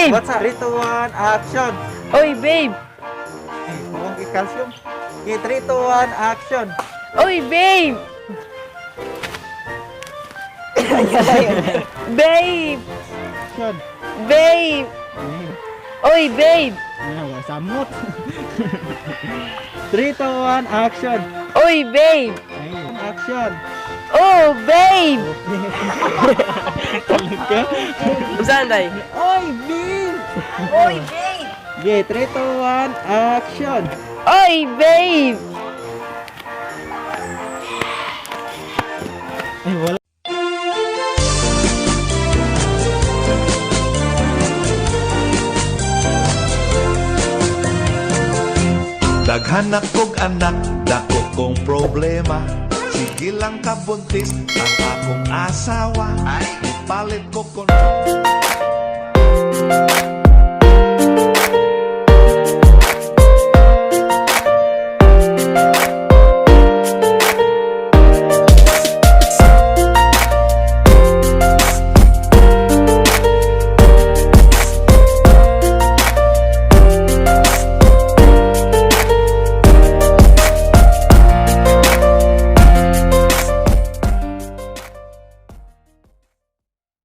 Babe! What's up? 3, 2, 1, action! Oy, babe! Eh, huwag i-calcium. Okay, 3, 2, 1, action! Oy, babe! Babe! Action! Babe! Oy, babe! Ano, samot. 3, 2, 1, action! Oy, babe! Ayun, action! Oh, babe! Talaga? Saan, day? Oy, babe! Oy, babe! Okay, 3, 2, 1, action! Oy, babe! Ay, wala. Daghan na kog anak, dako kong problema. Sige lang kabuntis ang akong asawa. Palit ko kon